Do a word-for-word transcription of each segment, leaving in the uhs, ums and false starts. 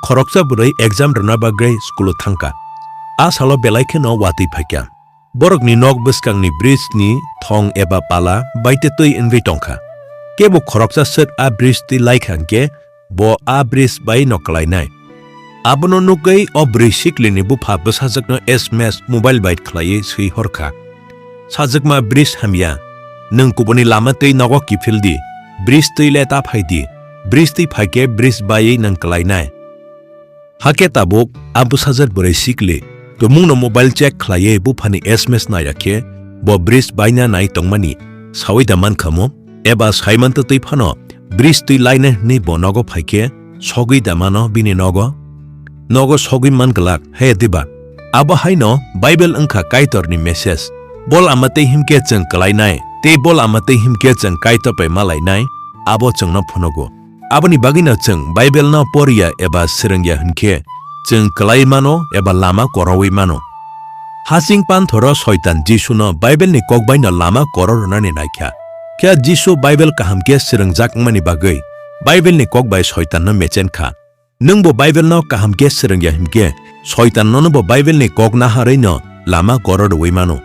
Khoroksa bwrwi exam rwna bagwi school-o thangkha. A salo belai kheno watwi phaikha. Borokni nok bwskangni bridge-ni thong eba pala baite twi wngwi tongkha. Kebo khoroksa swk a bridge twi laikha hwnkhe bo a bridge bai no kwlainai. Abono nugwi o bwrwi siklini bupha bwsajwkno S M S mobile bai khlaiwi swi horkha. Sajwkma bridge hamya, nwng kubuni lama twi nogo kiphil di, bridge twi le ta phai di, bridge twi phai khe bridge baiwi nwng kwlainai. Hakhe tabuk a bwsajwk bwrwi sikli tumungno mobile check khlaiwi buphani S M S naiya khe bo bridge baina nai tongmani saui da mankha mo? Eba saiman twtwi phano bridge twi lainai hwnwi bo nogo phai khe sogwi da mano bini nogo? Nogo sogwi man glak, he diba? Abo haino Bible wngkha Kaitorni message. Bo lama tei himkhe chwng kwlainai, tei bo lama tei himkhe chwng Kaitor bai malainai, abo chwngno phunugo. Aboni bagwino chwng Bible no poriya eba swrwngya hwnkhe, chwng kwlai mano eba lama korowi mano. Hasing panthoro Soitan Jisuno Bible ni kok baino lama korornani naikha. Khe Jisu Bible kaham khe swrwngjak wngmani bagwi Bible ni kok bai Soitanno mechen kha. Nwngbo Bible no kaham khe swrwngya hwnkhe, Soitan nono bo Bible ni kok naharwi no lama kororwi mano.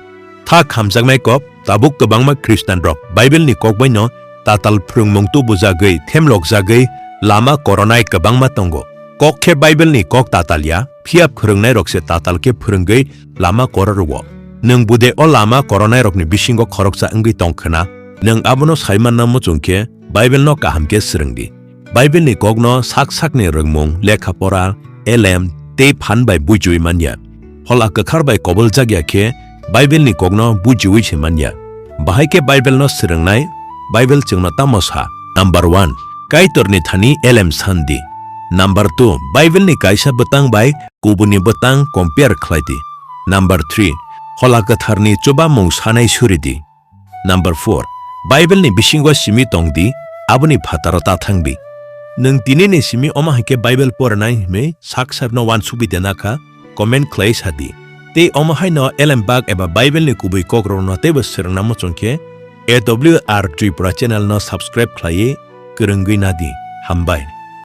Thak hamjaknai kok, tabuk kwbangma Khristian rok Bible ni kok bai no tatal phrwngmung tubujagwi themlokjagwi lama koronai kwbangma tongo. Kok khe Bible ni kok tatal ya, phiya phrwngnairok se tatal khe phrwngwi lama kororwo. Nwng bude o lama koronairokni bisingo khoroksa wngwi tong khwna, nwng abono sai manna muchung khe Bible no kaham khe swrwng di. Bible ni kok no sak sakni rwngmung, lekha pora, elem tei phan bai buijuwi manya. Phola Kwthar bai koboljak ya khe Bible ni kok no buijuwi se manya. Bahai khe Bible no swrwngnai, Bible chwngno tamo sa? Number one, Kaitor ni thani elem san di. Number two, Bible ni kaisa bwtang bai kubuni bwtang compare khlai di. Number three, Phola Kwthar ni chubamung sanai suri di. Number four, Bible ni bisingo simi tong di, aboni phataro ta thang di. Nwng tini ni simi omo hai khe Bible porinai hwnwi sak sakno uansukwi de nakha, comment khlai sa di. Tei omo haino elem bak eba Bible ni kubui kokrokno teibo swrwngna muchung khe A W R Tripura channel no subscribe khlaiwi kwrwngwi na di. Hambai.